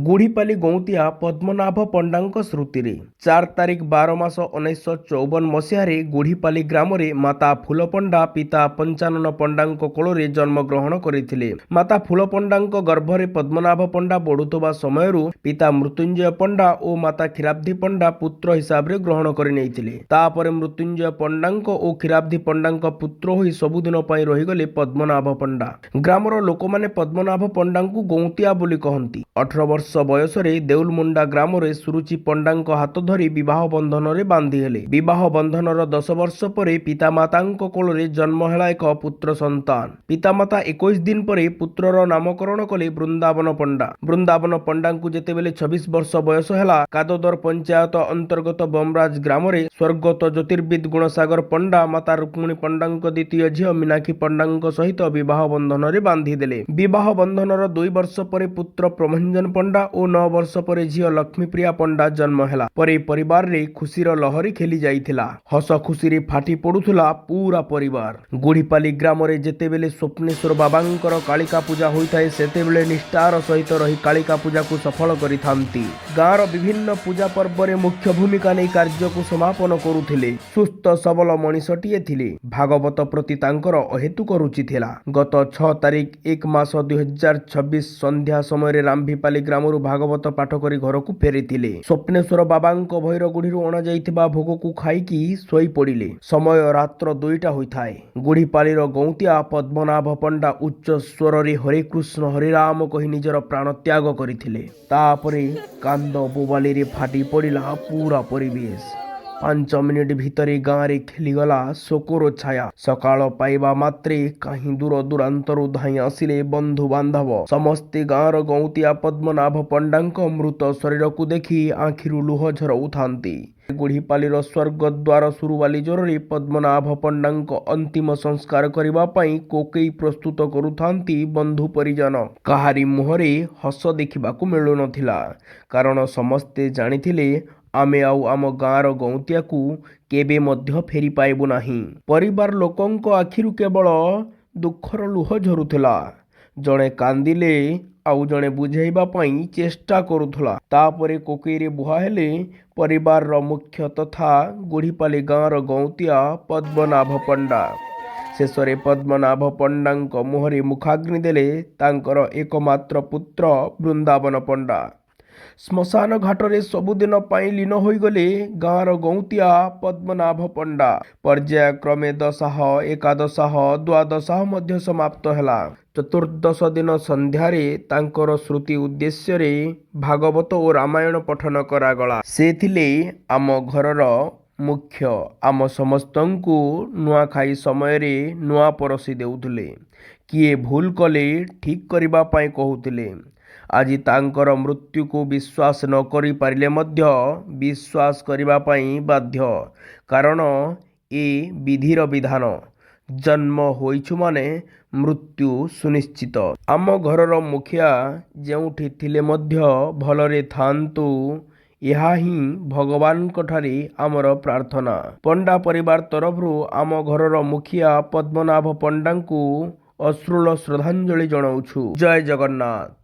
ଗୁଢ଼ିପାଲି ଗଉଁତିଆ ପଦ୍ମନାଭ ପଣ୍ଡାଙ୍କ ସ୍ମୃତିରେ 4 ତାରିଖ 12 ମାସ 1954 ମସିହାରେ ଗୁଢ଼ିପାଲି ଗ୍ରାମରେ ମାତା ଫୁଲ ପଣ୍ଡା, ପିତା ପଞ୍ଚାନନ ପଣ୍ଡାଙ୍କ କୋଳରେ ଜନ୍ମଗ୍ରହଣ କରିଥିଲେ। ମାତା ଫୁଲ ପଣ୍ଡାଙ୍କ ଗର୍ଭରେ ପଦ୍ମନାଭ ପଣ୍ଡା ବଢୁଥିବା ସମୟରୁ ପିତା ମୃତ୍ୟୁଞ୍ଜୟ ପଣ୍ଡା ଓ ମାତା କ୍ଷୀରାବ୍ଧି ପଣ୍ଡା ପୁତ୍ର ହିସାବରେ ଗ୍ରହଣ କରିନେଇଥିଲେ। ତାପରେ ମୃତ୍ୟୁଞ୍ଜୟ ପଣ୍ଡାଙ୍କ ଓ କ୍ଷୀରାବ୍ଧି ପଣ୍ଡାଙ୍କ ପୁତ୍ର ହୋଇ ସବୁଦିନ ପାଇଁ ରହିଗଲେ ପଦ୍ମନାଭ ପଣ୍ଡା। ଗ୍ରାମର ଲୋକମାନେ ପଦ୍ମନାଭ ପଣ୍ଡାଙ୍କୁ ଗଉଁତିଆ ବୋଲି କହନ୍ତି। 18 ବର୍ଷ ବୟସରେ ଦେଉଲମୁଣ୍ଡା ଗ୍ରାମରେ ସୁରୁଚି ପଣ୍ଡାଙ୍କ ହାତ ଧରି ବିବାହ ବନ୍ଧନରେ ବାନ୍ଧି ହେଲେ। ବିବାହ ବନ୍ଧନର 10 ବର୍ଷ ପରେ ପିତାମାତାଙ୍କ କୋଳରେ ଜନ୍ମ ହେଲା ଏକ ପୁତ୍ର ସନ୍ତାନ। ପିତାମାତା 21 ଦିନ ପରେ ପୁତ୍ରର ନାମକରଣ କଲେ ବୃନ୍ଦାବନ ପଣ୍ଡା। ବୃନ୍ଦାବନ ପଣ୍ଡାଙ୍କୁ ଯେତେବେଳେ 26 ବର୍ଷ ବୟସ ହେଲା, କାଦୋଦର ପଞ୍ଚାୟତ ଅନ୍ତର୍ଗତ ବମରାଜ ଗ୍ରାମରେ ସ୍ୱର୍ଗତ ଜ୍ୟୋତିର୍ବିଦ ଗୁଣସାଗର ପଣ୍ଡା ମାତା ରୁକ୍ମିଣୀ ପଣ୍ଡାଙ୍କ ଦ୍ୱିତୀୟ ଝିଅ ମୀନାକ୍ଷୀ ପଣ୍ଡାଙ୍କ ସହିତ ବିବାହ ବନ୍ଧନରେ ବାନ୍ଧିଦେଲେ। ବିବାହ ବନ୍ଧନର 2 ବର୍ଷ ପରେ ପୁତ୍ର ପ୍ରଭଞ୍ଜନ ପଣ୍ଡା ଓ 9 ବର୍ଷ ପରେ ଝିଅ ଲକ୍ଷ୍ମୀପ୍ରିୟା ପଣ୍ଡା ଜନ୍ମ ହେଲା ପରେ ପରିବାରରେ ଖୁସିର ଲହରୀ ଖେଳି ଯାଇଥିଲା। ହସ ଖୁସିରେ ଫାଟି ପଡୁଥିଲା ପୁରା ପରିବାର। ଗୁଢ଼ିପାଲି ଗ୍ରାମରେ ଯେତେବେଳେ ସ୍ୱପ୍ନେଶ୍ୱର ବାବାଙ୍କର କାଳିକା ପୂଜା ହୋଇଥାଏ, ସେତେବେଳେ ନିଷ୍ଠାର ସହିତ ରହି କାଳିକା ପୂଜାକୁ ସଫଳ କରିଥାନ୍ତି। ଗାଁର ବିଭିନ୍ନ ପୂଜା ପର୍ବରେ ମୁଖ୍ୟ ଭୂମିକା ନେଇ କାର୍ଯ୍ୟକୁ ସମାପନ କରୁଥିଲେ। ସୁସ୍ଥ ସବଳ ମଣିଷଟିଏ ଥିଲେ। ଭାଗବତ ପ୍ରତି ତାଙ୍କର ଅହେତୁକ ରୁଚି ଥିଲା। ଗତ 6 ତାରିଖ 1 ମାସ 2026 ସନ୍ଧ୍ୟା ସମୟରେ ରାମ୍ଭିପାଲି ଗ୍ରାମରୁ ଭାଗବତ ପାଠ କରି ଘରକୁ ଫେରିଥିଲେ। ସ୍ୱପ୍ନେଶ୍ୱର ବାବାଙ୍କ ଭୈରଗୁଢ଼ିରୁ ଅଣାଯାଇଥିବା ଭୋଗକୁ ଖାଇକି ଶୋଇପଡ଼ିଲେ। ସମୟ ରାତ୍ର 2ଟା ହୋଇଥାଏ। ଗୁଢ଼ିପାଲିର ଗଉଁତିଆ ପଦ୍ମନାଭ ପଣ୍ଡା ଉଚ୍ଚ ସ୍ୱରରେ ହରେ କୃଷ୍ଣ ହରେ ରାମ କହି ନିଜର ପ୍ରାଣତ୍ୟାଗ କରିଥିଲେ। ତାପରେ କାନ୍ଦ ବୋବାଳିରେ ଫାଟି ପଡ଼ିଲା ପୁରା ପରିବେଶ। 5 ମିନିଟ୍ ଭିତରେ ଗାଁରେ ଖେଳିଗଲା ଶୋକର ଛାୟା। ସକାଳ ପାଇବା ମାତ୍ରେ କାହିଁ ଦୂର ଦୂରାନ୍ତରୁ ଧାଇଁ ଆସିଲେ ବନ୍ଧୁବାନ୍ଧବ। ସମସ୍ତେ ଗାଁର ଗଉଁତିଆ ପଦ୍ମନାଭ ପଣ୍ଡାଙ୍କ ମୃତ ଶରୀରକୁ ଦେଖି ଆଖିରୁ ଲୁହ ଝରଉଥାନ୍ତି। ଗୁଢ଼ିପାଲିର ସ୍ୱର୍ଗଦ୍ୱାର ସୁରୁବାଲି ଜୋରରେ ପଦ୍ମନାଭ ପଣ୍ଡାଙ୍କ ଅନ୍ତିମ ସଂସ୍କାର କରିବା ପାଇଁ କୋକେଇ ପ୍ରସ୍ତୁତ କରୁଥାନ୍ତି ବନ୍ଧୁ ପରିଜନ। କାହାରି ମୁହଁରେ ହସ ଦେଖିବାକୁ ମିଳୁନଥିଲା, କାରଣ ସମସ୍ତେ ଜାଣିଥିଲେ ଆମେ ଆଉ ଆମ ଗାଁର ଗଉଁତିଆକୁ କେବେ ମଧ୍ୟ ଫେରି ପାଇବୁ ନାହିଁ। ପରିବାର ଲୋକଙ୍କ ଆଖିରୁ କେବଳ ଦୁଃଖର ଲୁହ ଝରୁଥିଲା। ଜଣେ କାନ୍ଦିଲେ ଆଉ ଜଣେ ବୁଝାଇବା ପାଇଁ ଚେଷ୍ଟା କରୁଥିଲା। ତାପରେ କୋକେଇରେ ବୁହା ହେଲେ ପରିବାରର ମୁଖ୍ୟ ତଥା ଗୁଢ଼ିପାଲି ଗାଁର ଗଉଁତିଆ ପଦ୍ମନାଭ ପଣ୍ଡା। ଶେଷରେ ପଦ୍ମନାଭ ପଣ୍ଡାଙ୍କ ମୁହଁରେ ମୁଖାଗ୍ନି ଦେଲେ ତାଙ୍କର ଏକମାତ୍ର ପୁତ୍ର ବୃନ୍ଦାବନ ପଣ୍ଡା। ଶ୍ମଶାନ ଘାଟରେ ସବୁଦିନ ପାଇଁ ଲୀନ ହୋଇଗଲେ ଗାଁର ଗଉଁତିଆ ପଦ୍ମନାଭ ପଣ୍ଡା। ପର୍ଯ୍ୟାୟକ୍ରମେ ଦଶାହ, ଏକାଦଶାହ, ଦ୍ୱାଦଶାହ ମଧ୍ୟ ସମାପ୍ତ ହେଲା। ଚତୁର୍ଦ୍ଦଶ ଦିନ ସନ୍ଧ୍ୟାରେ ତାଙ୍କର ସ୍ମୃତି ଉଦ୍ଦେଶ୍ୟରେ ଭାଗବତ ଓ ରାମାୟଣ ପଠନ କରାଗଲା। ସେ ଥିଲେ ଆମ ଘରର ମୁଖ୍ୟ। ଆମ ସମସ୍ତଙ୍କୁ ନୂଆଖାଇ ସମୟରେ ନୂଆ ପରଷି ଦେଉଥିଲେ। କିଏ ଭୁଲ କଲେ ଠିକ୍ କରିବା ପାଇଁ କହୁଥିଲେ। ଆଜି ତାଙ୍କର ମୃତ୍ୟୁକୁ ବିଶ୍ୱାସ ନ କରିପାରିଲେ ମଧ୍ୟ ବିଶ୍ୱାସ କରିବା ପାଇଁ ବାଧ୍ୟ, କାରଣ ଏ ବିଧିର ବିଧାନ। ଜନ୍ମ ହୋଇଛୁ ମାନେ ମୃତ୍ୟୁ ସୁନିଶ୍ଚିତ। ଆମ ଘରର ମୁଖିଆ ଯେଉଁଠି ଥିଲେ ମଧ୍ୟ ଭଲରେ ଥାଆନ୍ତୁ, ଏହା ହିଁ ଭଗବାନଙ୍କଠାରେ ଆମର ପ୍ରାର୍ଥନା। ପଣ୍ଡା ପରିବାର ତରଫରୁ ଆମ ଘରର ମୁଖିଆ ପଦ୍ମନାଭ ପଣ୍ଡାଙ୍କୁ ଅଶ୍ରୁଳ ଶ୍ରଦ୍ଧାଞ୍ଜଳି ଜଣାଉଛୁ। ଜୟ ଜଗନ୍ନାଥ।